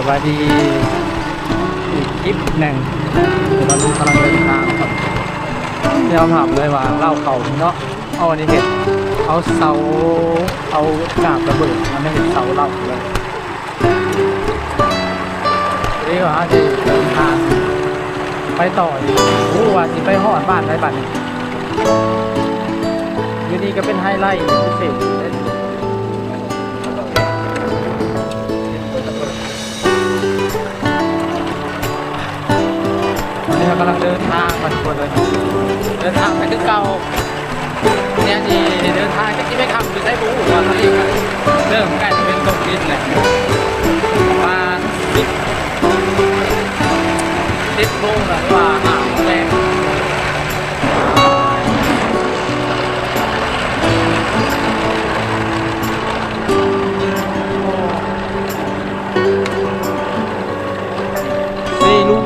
ສະບາຍດີອີກຄລິບໜຶ່ງ ຕອນນີ້ກຳລັງເດີນທາງ ຍອມຮັບເລີຍວ່າລາວເຂົ້າເນາະ. ເອົາອັນນີ້ເຮັດ ເອົາເສົາ ເອົາກາບລະເບີດ ອັນນີ້ເຮັດເສົາລາວເລີຍ. ນີ້ວ່າເຮົາຊິເດີນທາງໄປຕໍ່ອີກ ບໍ່ຮູ້ວ່າຊິໄປຮອດບ້ານໃດບັດນີ້. ຢູ່ນີ້ກໍເປັນໄຮໄລພິເສດເດ້. ຕອນນີ້ເຮົາກຳລັງເດີນທາງໄປທຸກຄົນເລີຍ ເດີນທາງໄປຄືເກົ່າ. ແນວທີ່ເດີນທາງຈັກຊິໄປຄ່ຳຢູ່ໃສບໍ່ຮູ້ ເພາະວ່າຕອນນີ້ກໍເລີ່ມໃກ້ຈະເປັນຕົກດິນແລ້ວ ປະມານສິບ ສິບໂມງແລ້ວ ຫຼືວ່າຫ້າໂມງແລງ. ເຊລູ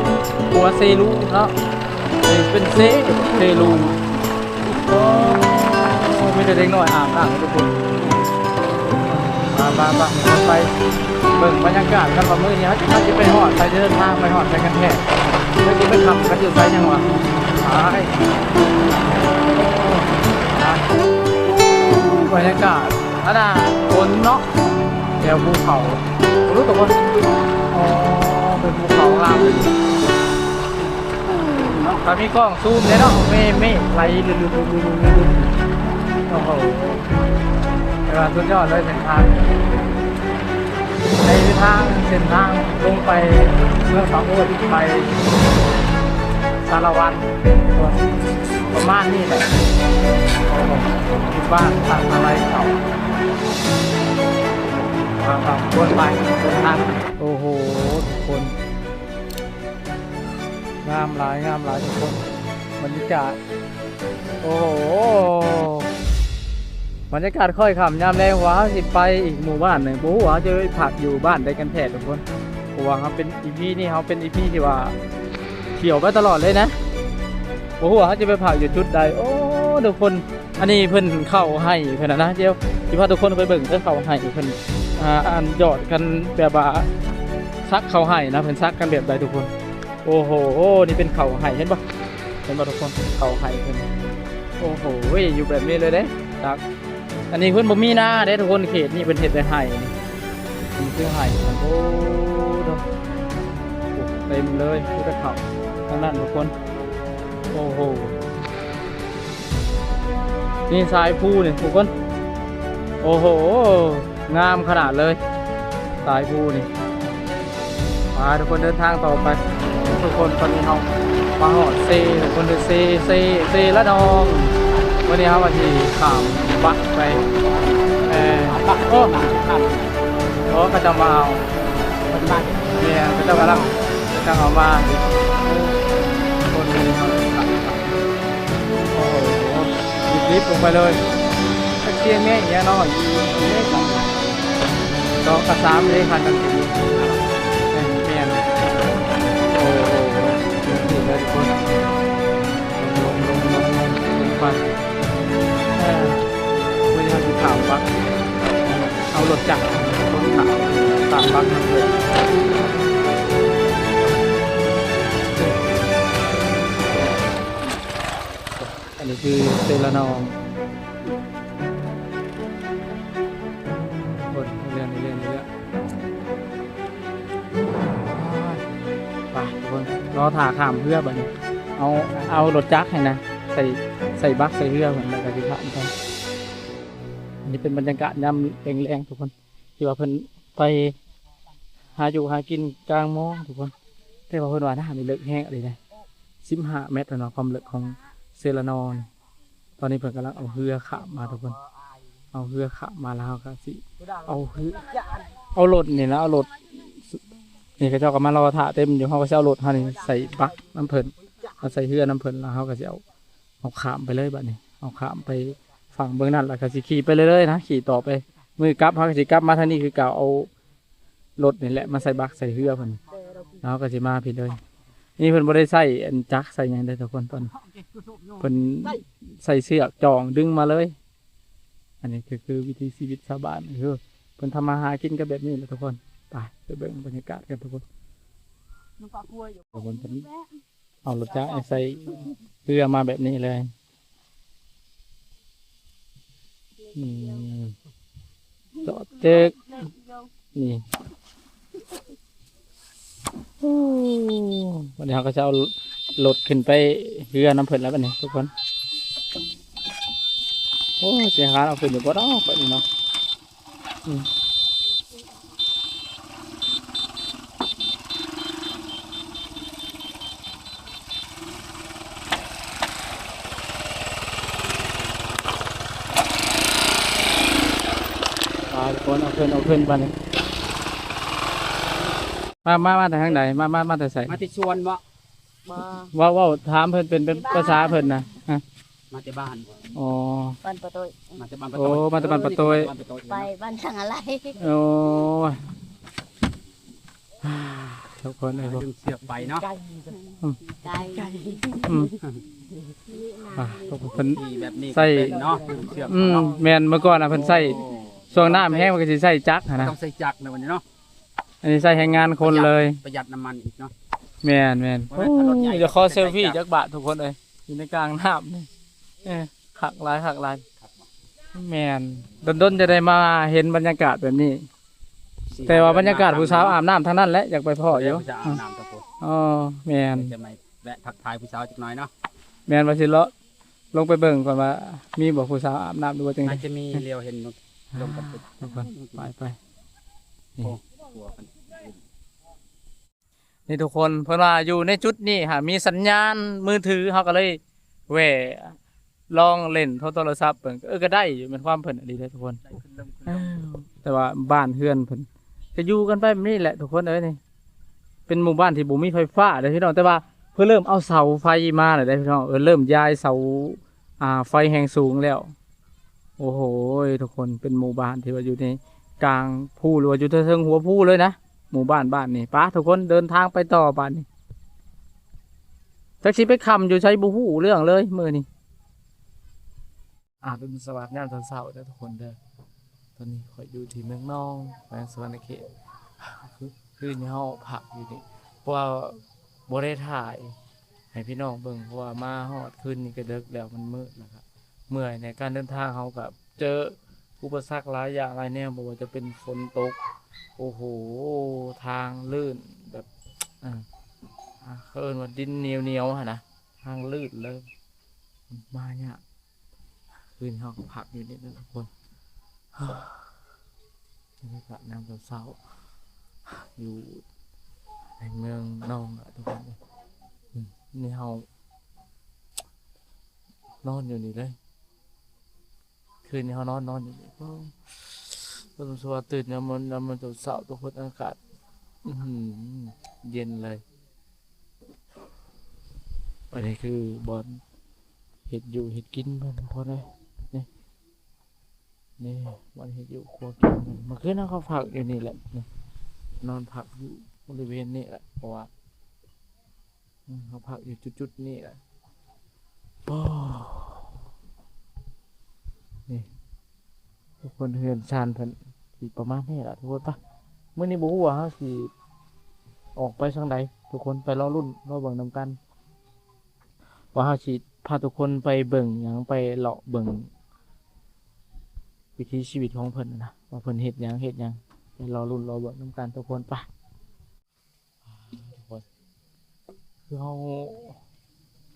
ຂົວເຊລູເນາະ ເປັນເຊ ເຊລູ. ໂອ້ ມີແຕ່ເດັກນ້ອຍອາບນ້ຳທຸກຄົນ. ໄປໆໆ ໄປເບິ່ງບັນຍາກາດກັນວ່າມື້ນີ້ເຮົາ ເຮົາຊິໄປຮອດໃສ ເດີນທາງໄປຮອດໃສກັນແທ້ ເຮົາຊິໄປຄ່ຳກັນຢູ່ໃສຫຍັງວະ. ໄປ ບັນຍາກາດ ອັນນ່າ ຝົນເນາະ ແຖວພູເຂົາ ບໍ່ຮູ້ຕົກບໍ່. ອໍ ເປັນພູເຂົາງາມເລີຍ. ເນາະ ກໍມີກ້ອງຊູມແດ່ເນາະ ເມ ເມໄຫຼ ໂອ້ໂຫ ແຕ່ວ່າສຸດຍອດເລີຍເສັ້ນທາງ ໃນທາງ ເສັ້ນທາງລົງໄປເມືອງປາກໂອດ ໄປສາລະວັນ ປະມານນີ້ແຫຼະ. ໂອ້ໂຫ ຢູ່ບ້ານທາງອາໄລເຂົາ ເຂົາ ເຂົາ ຄົນໄປເດີນທາງ ໂອ້ໂຫ ທຸກຄົນ. ງາມຫຼາຍ ງາມຫຼາຍທຸກຄົນ ບັນຍາກາດ. ໂອ້ໂຫ ບັນຍາກາດຄ້ອຍຄ່ຳຍາມແລງ ວ່າເຮົາຊິໄປອີກໝູ່ບ້ານໜຶ່ງ ບໍ່ຮູ້ວ່າເຮົາຈະໄປພັກຢູ່ບ້ານໃດກັນແທ້ທຸກຄົນ. ເພາະວ່າເຮົາເປັນ ອີພີ ນີ້ ເຮົາເປັນ ອີພີ ທີ່ວ່າທ່ຽວໄປຕະຫຼອດເລີຍນະ ບໍ່ຮູ້ວ່າເຮົາຈະໄປພັກຢູ່ຈຸດໃດ. ໂອ້ ທຸກຄົນ ອັນນີ້ເພິ່ນເຂົ້າໄຮ່ເພິ່ນນະ ດຽວຊິພາທຸກຄົນໄປເບິ່ງເດີ ເຂົ້າໄຮ່ເພິ່ນ ອ່າ ອັນຢອດກັນແບບວ່າສັກເຂົ້າໄຮ່ນະ ເພິ່ນສັກກັນແບບໃດທຸກຄົນ. ໂອ້ໂຫ ນີ້ເປັນເຂົ້າໄຮ່ ເຫັນບໍ່ ເຫັນບໍ່ທຸກຄົນ ເຂົ້າໄຮ່ເພິ່ນ. ໂອ້ໂຫ ຢູ່ແບບນີ້ເລີຍເດ້ ສັກ. ອັນນີ້ເພິ່ນບໍ່ມີນາເດ້ທຸກຄົນ ເຂດນີ້ເພິ່ນເຮັດແຕ່ໄຮ່ ນີ້ຄືໄຮ່. ໂອ້ໂຫ ເຕັມເລີຍ ມີແຕ່ເຂົ້າທັງນັ້ນທຸກຄົນ. ໂອ້ໂຫ ນີ້ສາຍພູນີ້ທຸກຄົນ ໂອ້ໂຫ ງາມຂະໜາດເລີຍ ສາຍພູນີ້. ມາທຸກຄົນ ເດີນທາງຕໍ່ໄປທຸກຄົນ. ຕອນນີ້ເຮົາມາຮອດເຊ ທຸກຄົນເດີ ເຊ ເຊ ເຊລະນອງ. ມື້ນີ້ເຮົາວ່າຊິຂ້າມບັກໄປ ເອີ ບັກ ໂອ້ ເຂົາເຈົ້າມາເອົາ ແມ່ນ ເຂົາເຈົ້າກຳລັງ ກຳລັງເອົາມາ ຄົນນີ້ເຮົາຊິຂ້າມ ໂອ້ໂຫ ດິບໆລົງໄປເລີຍ. ຈັກສຽງແມ່ອີຫຍັງເນາະ ສອງກັບສາມເດ້ ຄັນກັນຊິ ແມ່ນ ແມ່ນ. ໂອ້ໂຫ ລົງເລີຍທຸກຄົນ ລົງ ລົງ ລົງ ລົງ ລົງໄປ. ເອີ ມື້ນີ້ເຮົາຊິຂ້າມວັດ ເອົາລົດຈັກ ຄົນຂັບ ຂ້າມວັດນຳເພິ່ນ. ອັນນີ້ຄືເຊລະນອງ ຄົນເລື່ອນ ເລື່ອນ ເລື່ອນ. ໄປທຸກຄົນ ລໍຖ້າຂ້າມເຮືອບັດນີ້ ເອົາ ເອົາລົດຈັກຫັ້ນນະ ໃສ່ ໃສ່ບັກໃສ່ເຮືອເພິ່ນ ແລ້ວກໍຊິຂ້າມໄປ. ອັນນີ້ເປັນບັນຍາກາດຍາມແລງໆທຸກຄົນ ທີ່ວ່າເພິ່ນໄປຫາຢູ່ຫາກິນກາງມອງທຸກຄົນ. ແຕ່ວ່າເພິ່ນວ່ານ້ຳນີ້ເລິກແຮງອີ່ຫຼີເດ້ ສິບຫ້າແມັດແລ້ວເນາະ ຄວາມເລິກຂອງເຊລະນອງ. ຕອນນີ້ເພິ່ນກຳລັງເອົາເຮືອຂ້າມມາທຸກຄົນ ເອົາເຮືອຂ້າມມາ ແລ້ວເຮົາກໍຊິເອົາເຮືອ ເອົາລົດນີ້ນະ ເອົາລົດນີ້ ເຂົາເຈົ້າກໍມາລໍຖ້າເຕັມຢູ່. ເຮົາກໍຊິເອົາລົດເຮົານີ້ໃສ່ບັກນຳເພິ່ນ ເອົາໃສ່ເຮືອນຳເພິ່ນ ແລ້ວເຮົາກໍຊິເອົາ ເອົາຂ້າມໄປເລີຍບັດນີ້ ເອົາຂ້າມໄປຝັ່ງເບື້ອງນັ້ນ ແລ້ວກໍຊິຂີ່ໄປເລື້ອຍໆນະ ຂີ່ຕໍ່ໄປ. ມື້ກັບເຮົາກໍຊິກັບມາທາງນີ້ຄືເກົ່າ ເອົາລົດນີ້ແຫຼະມາໃສ່ບັກໃສ່ເຮືອເພິ່ນ ແລ້ວເຮົາກໍຊິມາພີ້ເລີຍ. ນີ້ເພິ່ນບໍ່ໄດ້ໃຊ້ອັນຈັກໃຊ້ຫຍັງເດ້ທຸກຄົນ ຕອນເພິ່ນໃຊ້ເຊືອກຈ່ອງດຶງມາເລີຍ. ອັນນີ້ຄື ຄືວິຖີຊີວິດຊາວບ້ານ ຄືເພິ່ນທຳມາຫາກິນກັນແບບນີ້ແຫຼະທຸກຄົນ. ໄປ ໄປເບິ່ງບັນຍາກາດກັນທຸກຄົນ. ມັນກໍຄົວຢູ່ ທຸກຄົນ ເພິ່ນເອົາລົດຈັກໃສ່ເຮືອມາແບບນີ້ເລີຍ. ອືມ ເຈາະເຈິກ ນີ້. ໂອ້ ບັດນີ້ເຮົາກໍຈະເອົາລົດຂຶ້ນໄປເຮືອນຳເພິ່ນແລ້ວບັດນີ້ທຸກຄົນ. ໂອ້ ຊິຫາເອົາຂຶ້ນຢູ່ບໍ່ເນາະ ບັດນີ້ເນາະ. ອືມ ໄປທຸກຄົນ ເອົາຂຶ້ນ ເອົາຂຶ້ນບັດນີ້. ມາ ມາ ມາແຕ່ທາງໃດ? ມາ ມາ ມາແຕ່ໃສ? ມາແຕ່ສວນບໍ? ມາ ເວົ້າ ເວົ້າຖາມເພິ່ນເປັນ ເປັນພາສາເພິ່ນນະ. ຮະ? ມາແຕ່ບ້ານ. ອໍ ບ້ານປະໂຕ້ຍ. ມາແຕ່ບ້ານປະໂຕ້ຍ. ໂອ້ ມາແຕ່ບ້ານປະໂຕ້ຍ. ເອີ ມາແຕ່ບ້ານປະໂຕ້ຍ ໄປບ້ານທາງອາໄລ. ໂອ້ຍ ທຸກຄົນເອີຍ ດຶງເຊືອກໄປເນາະ. ໄກ ອືມ ໄກ ອືມ ອ່າ ເພິ່ນ ນີ້ແບບນີ້ ໃຊ້ ກໍເປັນເນາະ ເຊືອກ ອືມ ເນາະ. ແມ່ນ ເມື່ອກ່ອນນະເພິ່ນໃຊ້ ໂອ້ ຊ່ວງນ້ຳແຫ້ງເພິ່ນກໍຊິໃຊ້ຈັກຫັ້ນນະ ຕ້ອງໃຊ້ຈັກໃນວັນນີ້ເນາະ. ອັນນີ້ໃຊ້ແຮງງານຄົນເລີຍ ປະຢັດ ປະຢັດນ້ຳມັນອີກເນາະ. ແມ່ນໆ. ໂອ້ຍ ຢາກຂໍເຊວຟີຈັກບາດທຸກຄົນເອີຍ ຢູ່ໃນກາງນ້ຳນີ້. ເອີ ຄັກຫຼາຍ ຄັກຫຼາຍ. ແມ່ນ ດົນໆຈະໄດ້ມາເຫັນບັນຍາກາດແບບນີ້. ແຕ່ວ່າບັນຍາກາດຜູ້ສາວອາບນ້ຳທັງນັ້ນແຫຼະ ຢາກໄປພໍ້ຢູ່. ຜູ້ສາວອາບນ້ຳ ອໍ ແມ່ນ ຈະມາແວະທັກທາຍຜູ້ສາວຈັກໜ່ອຍເນາະ. ແມ່ນ ວ່າຊິເລາະ ລົງໄປເບິ່ງກ່ອນວ່າມີບໍ່ຜູ້ສາວອາບນ້ຳ ຫຼືວ່າຈັ່ງໃດ. ໜ້າຈະມີ ລຽວເຫັນລົງກັນໄປ ໄປໆ. ນີ້ ໂອ້ ຄົວກັນ ນີ້ທຸກຄົນ ເພິ່ນວ່າຢູ່ໃນຈຸດນີ້ຫາມີສັນຍານມືຖື ເຮົາກໍເລີຍແວ່ລອງເລ່ນໂທ ໂທລະສັບເບິ່ງ. ເອີ ກໍໄດ້ຢູ່ ແມ່ນຄວາມເພິ່ນອີ່ຫຼີເດ້ທຸກຄົນ. ແຕ່ວ່າບ້ານເຮືອນເພິ່ນກໍຢູ່ກັນໄປແບບນີ້ແຫຼະທຸກຄົນເອີຍ. ນີ້ເປັນໝູ່ບ້ານທີ່ບໍ່ມີໄຟຟ້າເດ້ພີ່ນ້ອງ ແຕ່ວ່າ ເພິ່ນເລີ່ມເອົາເສົາໄຟມາແລ້ວເດ້ພີ່ນ້ອງ. ເອີ ເລີ່ມຍ້າຍເສົາ ອ່າ ໄຟແຮງສູງແລ້ວ. ໂອ້ໂຫ ທຸກຄົນ ເປັນໝູ່ບ້ານທີ່ວ່າຢູ່ໃນກາງພູ ຫຼືວ່າຢູ່ເທິງຫົວພູເລີຍນະ ໝູ່ບ້ານບ້ານນີ້. ປະ ທຸກຄົນ ເດີນທາງໄປຕໍ່ບາດນີ້. ຈັກຊິໄປຄ່ຳຢູ່ໃສ ບໍ່ຮູ້ເລື່ອງເລີຍມື້ນີ້. ອາ ອາລຸນສະຫວັດຍາມເຊົ້າໆເດີທຸກຄົນເດີ. ຕອນນີ້ຂ້ອຍຢູ່ທີ່ເມືອງນອງ ແຂວງສະຫວັນນະເຂດ. ຄື ຄືນນີ້ເຮົາພັກຢູ່ນີ້ ເພາະວ່າບໍ່ໄດ້ຖ່າຍໃຫ້ພີ່ນ້ອງເບິ່ງ ເພາະວ່າມາຮອດຄືນນີ້ກໍເດິກແລ້ວ ມັນມືດແລ້ວກໍເມື່ອຍໃນການເດີນທາງ. ເຮົາກໍເຈີອຸປະສັກຫຼາຍຢ່າງຫຼາຍແນວ ບໍ່ວ່າຈະເປັນຝົນຕົກ ໂອ້ໂຫ ທາງລື່ນແບບ ເອີ ເຂົາເອີ້ນວ່າດິນໜຽວໆຫັ້ນນະ ທາງລື່ນເລີຍ ມາຍາກ. ຄືນເຮົາກໍພັກຢູ່ນີ້ເດີທຸກຄົນ. ບັນຍາກາດຍາມເຊົ້າໆ ຢູ່ໃນເມືອງນອງລະທຸກຄົນ. ອືມ ນີ້ເຮົານອນຢູ່ນີ້ເລີຍ. ຄືນນີ້ເຮົານອນ ນອນຢູ່ນີ້. ໂອ້ ເບິ່ງສະຫວັດຕື່ນຍາມມັນ ຍາມມັນເຊົ້າໆ ທຸກຄົນ ອາກາດ ອືຫື ເຢັນເລີຍ. ອັນນີ້ຄືບ່ອນເຮັດຢູ່ເຮັດກິນເພິ່ນ ທຸກຄົນເອີຍ. ນີ້ ນີ້ບ່ອນເຮັດຢູ່ຄົວກິນເພິ່ນ. ເມື່ອຄືນເຮົາກໍພັກຢູ່ນີ້ແຫຼະ ນີ້ ນອນພັກຢູ່ບໍລິເວນນີ້ແຫຼະ ເພາະວ່າ ອືມ ເຮົາພັກຢູ່ຈຸດໆນີ້ແຫຼະ. ໂອ້ ນີ້ ທຸກຄົນ ເຮືອນຊານເພິ່ນຊິປະມານນີ້ລະທຸກຄົນ. ປະ ມື້ນີ້ບໍ່ຮູ້ວ່າເຮົາຊິອອກໄປທາງໃດ ທຸກຄົນ ໄປລໍລຸ້ນລໍເບິ່ງນຳກັນ ວ່າເຮົາຊິພາທຸກຄົນໄປເບິ່ງຫຍັງ ໄປເລາະເບິ່ງວິຖີຊີວິດຂອງເພິ່ນນະ ວ່າເພິ່ນເຮັດຫຍັງ ເຮັດຫຍັງ ໄປລໍລຸ້ນລໍເບິ່ງນຳກັນທຸກຄົນ. ປະ ທຸກຄົນ ຄືເຮົາ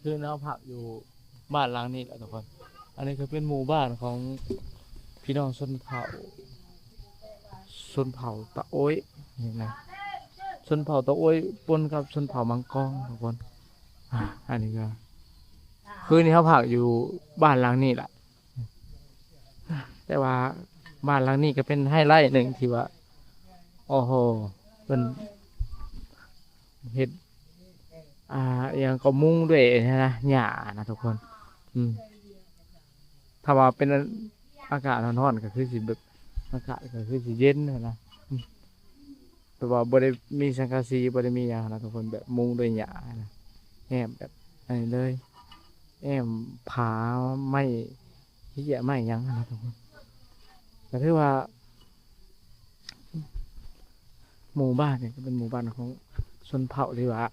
ຄືເຮົາພັກຢູ່ບ້ານຫຼັງນີ້ແຫຼະທຸກຄົນ. ອັນນີ້ກໍເປັນໝູ່ບ້ານຂອງພີ່ນ້ອງຊົນເຜົ່າ ຊົນເຜົ່າຕະໂອ້ຍນີ້ນະ ຊົນເຜົ່າຕະໂອ້ຍປົນກັບຊົນເຜົ່າມັງກອງທຸກຄົນ. ອາ ອັນນີ້ກໍ ຄືນີ້ເຮົາພັກຢູ່ບ້ານຫຼັງນີ້ແຫຼະ. ແຕ່ວ່າບ້ານຫຼັງນີ້ກໍເປັນໄຮໄລໜຶ່ງທີ່ວ່າ ໂອ້ໂຫ ເພິ່ນເຮັດ ອ່າ ອີ່ຫຍັງກໍມຸງດ້ວຍຫັ້ນນະ ຫຍ້ານະທຸກຄົນ. ອືມ ຖ້າວ່າເປັນອາກາດຮ້ອນໆ ກໍຄືຊິແບບ ອາກາດກໍຄືຊິເຢັນຫັ້ນນະ. ອືມ ແບບວ່າບໍ່ໄດ້ມີສັງກະສີ ບໍ່ໄດ້ມີຫຍັງນະທຸກຄົນ ແບບມຸງດ້ວຍຫຍ້ານະ ແອ້ມແບບອັນນີ້ເລີຍ ແອ້ມຜາໄມ້ເຮ້ຍໄມ້ຫຍັງນະທຸກຄົນ. ກໍຖືວ່າ ໝູ່ບ້ານນີ້ກໍເປັນໝູ່ບ້ານຂອງຊົນເຜົ່າທີ່ວ່າ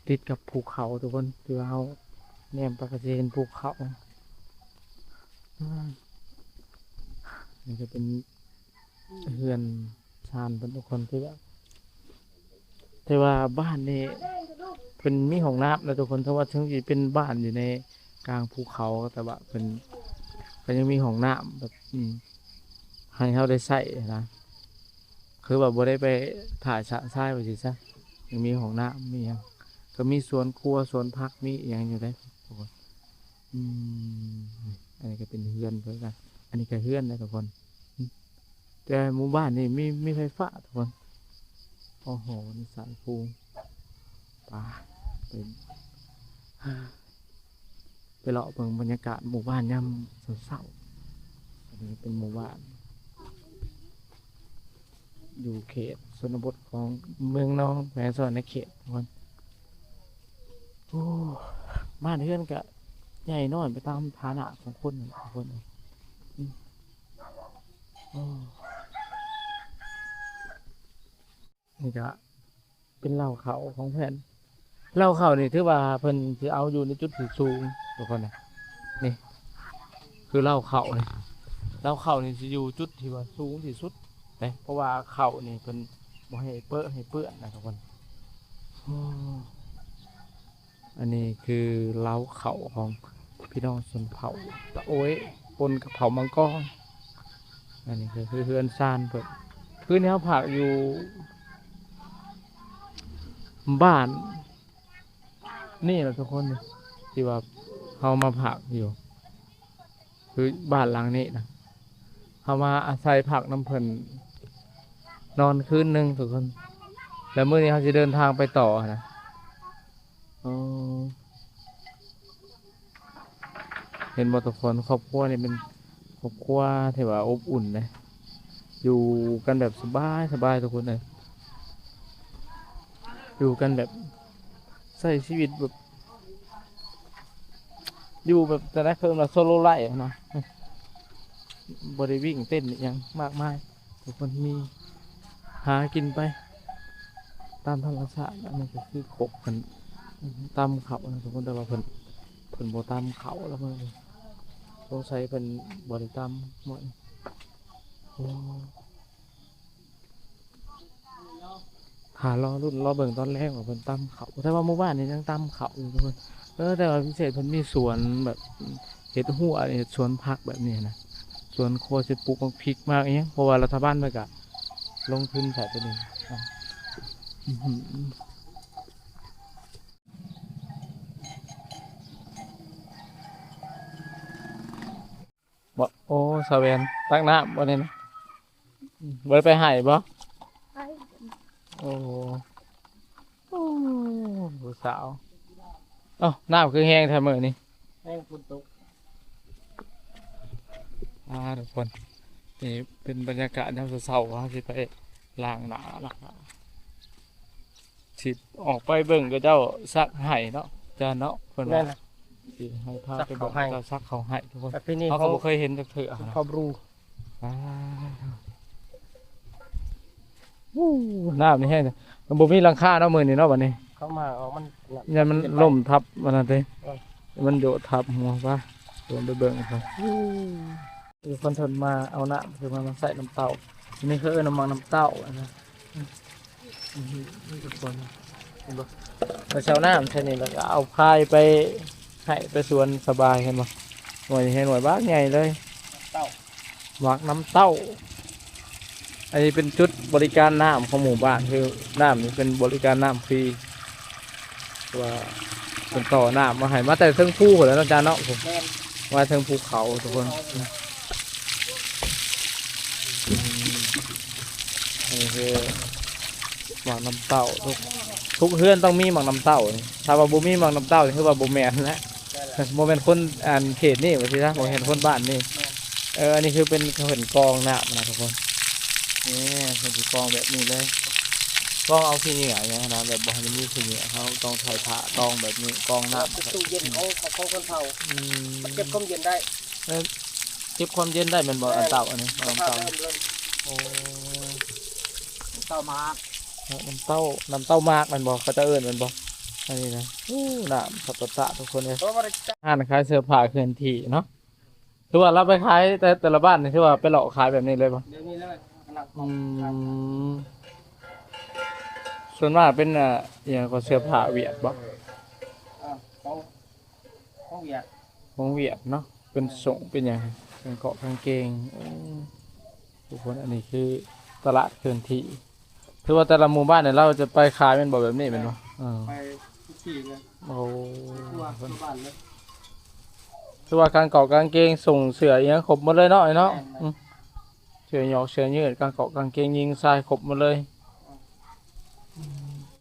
ຕິດກັບພູເຂົາທຸກຄົນ ທີ່ວ່າເຮົາແນມໄປກໍຊິເຫັນພູເຂົາ. ອືມ ນີ້ກໍເປັນເຮືອນຊານເພິ່ນທຸກຄົນ ທີ່ວ່າ ແຕ່ວ່າບ້ານນີ້ເພິ່ນມີຫ້ອງນ້ຳນະທຸກຄົນ ເຖິງວ່າເຖິງຊິເປັນບ້ານຢູ່ໃນກາງພູເຂົາ ແຕ່ວ່າເພິ່ນກໍຍັງມີຫ້ອງນ້ຳແບບ ອືມ ໃຫ້ເຮົາໄດ້ໃຊ້ນະ ຄືວ່າບໍ່ໄດ້ໄປຖ່າຍສະຊາຍວ່າຊີ້ຊະ ຍັງມີຫ້ອງນ້ຳ ມີຫຍັງ ກໍມີສວນຄົວ ສວນຜັກ ມີອີ່ຫຍັງຢູ່ເດ້ທຸກຄົນ. ອືມ ອັນນີ້ກໍເປັນເຮືອນເພິ່ນນະ ອັນນີ້ກໍເຮືອນນະທຸກຄົນ. ແຕ່ໝູ່ບ້ານນີ້ມີ ມີໄຟຟ້າທຸກຄົນ. ໂອ້ໂຫ ນີ້ສາຍພູ ໄປ ໄປ ໄປເລາະເບິ່ງບັນຍາກາດໝູ່ບ້ານຍາມເຊົ້າໆ. ອັນນີ້ເປັນໝູ່ບ້ານ ຢູ່ເຂດຊົນນະບົດຂອງເມືອງນອງ ແຂວງສະຫວັນນະເຂດທຸກຄົນ. ໂອ້ ບ້ານເຮືອນກະໃຫຍ່ນ້ອຍໄປຕາມຖານະຂອງຄົນນັ້ນແຫຼະທຸກຄົນ. ອືມ ໂອ້ ນີ້ກະເປັນເລົ້າເຂົ້າຂອງເພິ່ນ. ເລົ້າເຂົ້ານີ້ຖືວ່າເພິ່ນຊິເອົາຢູ່ໃນຈຸດທີ່ສູງທຸກຄົນນະ. ນີ້ຄືເລົ້າເຂົ້ານີ້ ເລົ້າເຂົ້ານີ້ຊິຢູ່ຈຸດທີ່ວ່າສູງທີ່ສຸດເດ້ ເພາະວ່າເຂົ້ານີ້ເພິ່ນບໍ່ໃຫ້ເປິະໃຫ້ເປື້ອນນະທຸກຄົນ. ໂອ້ ອັນນີ້ຄືເລົ້າເຂົ້າຂອງພີ່ນ້ອງຊົນເຜົ່າຕະໂອ້ຍ ປົນກັບເຜົ່າມັງກອງ. ອັນນີ້ກໍຄືເຮືອນຊານເພິ່ນ. ຄືນີ້ເຮົາພັກຢູ່ບ້ານນີ້ລະທຸກຄົນ ທີ່ວ່າເຮົາມາພັກຢູ່ ຄືບ້ານຫຼັງນີ້ນະ ເຮົາມາອາໄສພັກນຳເພິ່ນນອນຄືນໜຶ່ງທຸກຄົນ ແລ້ວມື້ນີ້ເຮົາຊິເດີນທາງໄປຕໍ່ຫັ້ນນະ. ອໍ ເຫັນບໍ່ທຸກຄົນ ຄອບຄົວນີ້ເປັນຄອບຄົວທີ່ວ່າອົບອຸ່ນເດ້ ຢູ່ກັນແບບສະບາຍໆ ທຸກຄົນເອີຍ ຢູ່ກັນແບບ ໃຊ້ຊີວິດແບບ ຢູ່ແບບ ຈັ່ງໃດ ເອີ້ນວ່າໂຊໂລໄລຟ໌ຫັ້ນນະ ບໍ່ໄດ້ວິ່ງເຕັ້ນອີ່ຫຍັງມາກມາຍ ທຸກຄົນມີຫາກິນໄປຕາມທຳມະຊາດ. ອັນນີ້ກໍຄືຄົກເພິ່ນຕຳເຂົ້ານະທຸກຄົນ ແຕ່ວ່າເພິ່ນ ເພິ່ນບໍ່ຕຳເຂົ້າລະມື້ນີ້ ສົງໄສເພິ່ນບໍ່ໄດ້ຕຳມື້ນີ້. ໂອ້ ຖ້າລໍລຸ້ນລໍເບິ່ງຕອນແລງວ່າເພິ່ນຕຳເຂົ້າ ແຕ່ວ່າໝູ່ບ້ານນີ້ຍັງຕຳເຂົ້າຢູ່ທຸກຄົນ. ເອີ ແຕ່ວ່າພິເສດເພິ່ນມີສວນແບບເຮັດຮົ້ວ ເຮັດສວນຜັກແບບນີ້ນະ ສວນຄົວ ຊິປູກໝາກພິກໝາກອີ່ຫຍັງ ເພາະວ່າລັດຖະບານເພິ່ນກະລົງທຶນໃສ່ໂຕນີ້. ອື ບໍ່ ໂອ້ ສາວແຫວນ ຕັກນ້ຳບໍ່ນີ້ນະ? ບໍ່ໄດ້ໄປໄຮ່ບໍ່? ໄປ ໂອ້ ໂອ້ ຜູ້ສາວ. ເອົ້າ ນ້ຳຄືແຮງແທ້ມື້ນີ້? ແຮງ ຝົນຕົກ. ອ່າ ທຸກຄົນ ນີ້ເປັນບັນຍາກາດຍາມເຊົ້າໆ ເຮົາຊິໄປລ້າງໜ້າ ແລ້ວກໍຊິອອກໄປເບິ່ງເຂົາເຈົ້າຊັກໄຮ່ເນາະ ຈານເນາະ ເພິ່ນວ່າ. ແມ່ນລະ ຊິໃຫ້ພາໄປເບິ່ງເຂົາຊັກເຂົ້າໄຮ່ທຸກຄົນ. ແຕ່ປີນີ້ເຮົາກໍບໍ່ເຄີຍເຫັນຈັກເທື່ອນະ ຄອບຣູ. ອ່າ ອູ້ ນ້ຳນີ້ແຮງ ມັນບໍ່ມີຫຼັງຄາເນາະ ມື້ນີ້ເນາະ ບັດນີ້ ເຂົ້າມາເອົາມັນ ຢ້ານມັນລົ້ມທັບອັນນັ້ນຕິ ເອີ ມັນໂຍດທັບຫົວ. ໄປ ເດີນໄປເບິ່ງກ່ອນ. ອືມ ເອີ ເພິ່ນ ເພິ່ນມາເອົານ້ຳ ຄືມາ ມາໃສ່ນ້ຳເຕົ້າ. ອັນນີ້ເຂົາເອີ້ນວ່າໝາກນ້ຳເຕົ້ານະ. ອືມ ນີ້ທຸກຄົນ ເຫັນບໍ່? ມາເຊົານ້ຳໃສ່ນີ້ ແລ້ວກໍເອົາພາຍໄປໄຮ່ໄປສວນສະບາຍ ເຫັນບໍ່? ໜ່ວຍແຮງ ໜ່ວຍບັກໃຫຍ່ເລີຍ ເຕົ້າ ໝາກນ້ຳເຕົ້າ. ອັນນີ້ເປັນຈຸດບໍລິການນ້ຳຂອງໝູ່ບ້ານ ຄືນ້ຳນີ້ເປັນບໍລິການນ້ຳຟຣີ ວ່າເພິ່ນຕໍ່ນ້ຳມາໃຫ້ ມາແຕ່ເທິງພູພຸ້ນແຫຼະເນາະ ອາຈານເນາະ. ແມ່ນ ມາເທິງພູເຂົາທຸກຄົນ. ອືມ ອັນນີ້ຄືໝາກນ້ຳເຕົ້າ ທຸກ ທຸກເຮືອນຕ້ອງມີໝາກນ້ຳເຕົ້ານີ້ ຖ້າວ່າບໍ່ມີໝາກນ້ຳເຕົ້ານີ້ ຄືວ່າບໍ່ແມ່ນແຫຼະ ບໍ່ແມ່ນຄົນ ອັນ ເຂດນີ້ວ່າຊີ້ຊະ ບໍ່ແມ່ນຄົນບ້ານນີ້. ເອີ ອັນນີ້ຄືເປັນ ເພິ່ນກອງນ້ຳນະທຸກຄົນ. ນີ້ເພິ່ນຊິກອງແບບນີ້ເລີຍ ກອງເອົາຂີ້ເຫຍື້ອຫຍັງນະ ແບບບໍ່ໃຫ້ມັນມີຂີ້ເຫຍື້ອ ເຮົາຕ້ອງໃຊ້ຜ້າກອງແບບນີ້ ກອງນ້ຳ ເປັນຕູ້ເຢັນຂອງ ຂອງຄົນເຜົ່າ. ອືມ ມັນເກັບຄວາມເຢັນໄດ້. ເອີ ເກັບຄວາມເຢັນໄດ້ແມ່ນບໍ່? ແມ່ນ ອັນເຕົ້າອັນນີ້ ເອົານ້ຳເຕົ້າ. ໂອ້ ເຕົ້າໝາກ ນ້ຳເຕົ້າ ນ້ຳເຕົ້າໝາກແມ່ນບໍ່ ເຂົາເຈົ້າເອີ້ນແມ່ນບໍ່ ອັນນີ້ນະ. ໂອ້ ນ້ຳສັບປະຕະທຸກຄົນເອີຍ. ໂຕບໍ່ໄດ້ຈັກ ຮ້ານຂາຍເສື້ອຜ້າເຄື່ອນທີ່ເນາະ. ຖືວ່າເຮົາໄປຂາຍແຕ່ ແຕ່ລະບ້ານນີ້ ຖືວ່າໄປເລາະຂາຍແບບນີ້ເລີຍບໍ່? ແບບນີ້ເລີຍ ອືມ ສ່ວນມາກເປັນ ອ່າ ອີຫຍັງກໍ ເສື້ອຜ້າຫວຽດບໍ່? ຂອງ ຂອງຫວຽດ ຂອງຫວຽດເນາະ. ເປັນ ແມ່ນ ສົ້ງເປັນຫຍັງ ເປັນເກາະກາງເກງ. ໂອ້ ທຸກຄົນ ອັນນີ້ຄືຕະຫຼາດເຄື່ອນທີ່. ຖືວ່າແຕ່ລະໝູ່ບ້ານນີ້ ລາວຈະໄປຂາຍແມ່ນບໍ່ ແບບນີ້ແມ່ນບໍ່? ເອີ ໄປທຸກທີ່ເລີຍ. ໂອ້ ທົ່ວ ທົ່ວບ້ານເລີຍ. ຖືວ່າກາງເກາະກາງເກງ ສົ້ງເສື້ອອີຫຍັງຄົບໝົດເລີຍເນາະ ໄອ້ເນາະ. ແມ່ນໆ ອືມ ເສື້ອຫຍອກເສື້ອຍືດ ກາງເກາະກາງເກງຍິງຊາຍ ຄົບໝົດເລີຍ.